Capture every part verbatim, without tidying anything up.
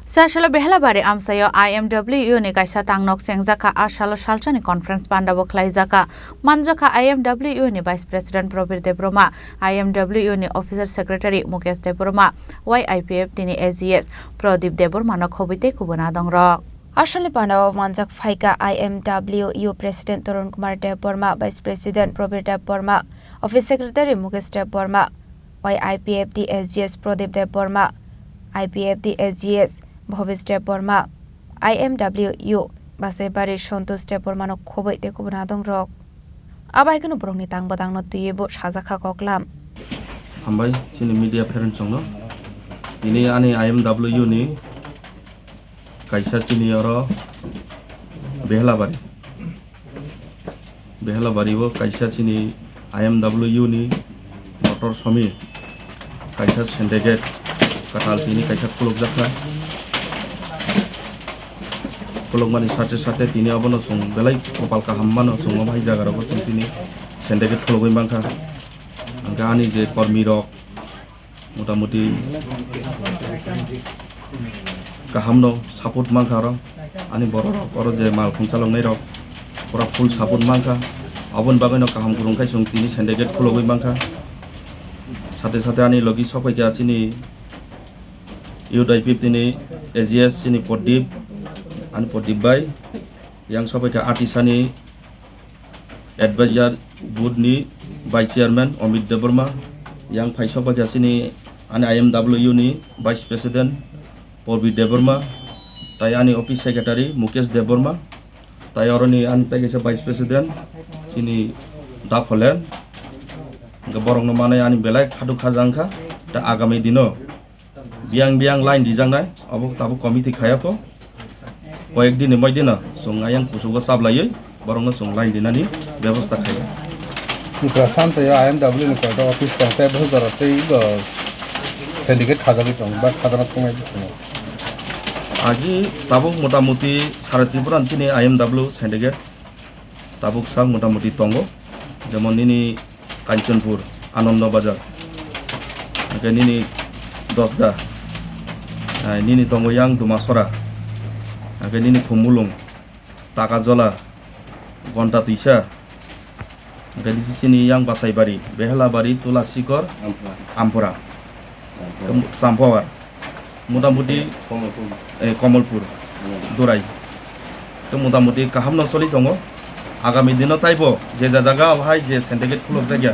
Sasalo Behelabari amsaio I M W ni kaisa tangnok chengjakha, a salo salsani conference pandabo khlaijakha. Manjakha I M W ni Vice President Probir Debbarma, I M W ni Officer Secretary Mukesh Debbarma, Y I P F T ni A G S Pradip Debbarmano khobwi tei kubun adongrok. Asali pandao manjak phaikha I M W U President Tarun Kumar Debbarma, Vice President Probir Debbarma, Office Secretary Mukesh Debbarma, Y I P F T S G S Pradip Debbarma, I P F T S G S Bhabesh Debbarma, I M W U Basaibari Santosh Debbarmano khobwi tei kubun adongrok. Abaikeno borokni tang bwtangno twiwi bo sajakha koklam. Hambai chini media friend chongno. Tini ani I M W ni kaisa chini oro Behelabari. Behelabari o kaisa chini I M W ni motor somi kaisa syndicate katal tini kaisa khulukjakha. Khulukmani sate sate tini abono chwng belai kopal kaham mano chwng omo hai jaga rogo chwng tini syndicate khulugwi mankha. Hwnkhe ani je kormi rok motamuti kahamno support mankha oro. Ani borok rok oro je mal khung chaloknai rok pura full support mankha. Aboni bagwino kaham kwrwng khai chwng tini syndicate khulogwi mankha. Sate sate ani logi sokphaikha chini youth I P F T ni A G S chini Pradip, ani Pradip bai. Yang sokphaikha Atisani advisor board ni vice chairman Amit Debbarma, yang phai sokphaikha chini ani I M W ni vice president Purbi Debbarma, tai ani office secretary Mukesh Debbarma, tai oroni ani tai kaisa vice president chini Dapholen. Hwnkhe borokno manai ani belai khaduk khajang kha, ta agami dino biyang biyang line rijaknai, obo tabuk committee khaya pho. Koyek din ni moi dino chwng ayang kuchugo chaplaiwi borokno chwng line dinani bebosta khaio. Bwkra samsaya I M W ni koita office tong tei bwsajora tei bo syndicate khajagwi tong ba khajana thungnai bwskango. Agi tabuk motamuti sara Tripura ni chini I M W syndicate tabuk sak motamuti tongo, jemon nini Kanchanpur, Anando Bazar, hwnkhe nini Dosda, ah, nini tongo yang Dumasora, hwnkhe nini Khumulwng, Takajola, Gonta Twisa, hwnkhe nini sini yang Basaibari, Behelabari, Tulasikor, Ampura. Ampura. Champawar. Motamuti, Komolpur. Eh, Komolpur, Hmm. Durai. Tei motamuti kaham no choli tongo. Agami dino taibo je ja jaga o hai je syndicate khulok jakya,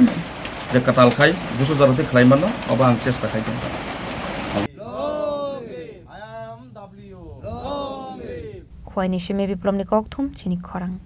je kwtal khai busu jaro tei khlai mano, abo ang chesta khai tongo. Khwai ni simi Biplomni kokthum chini khorang.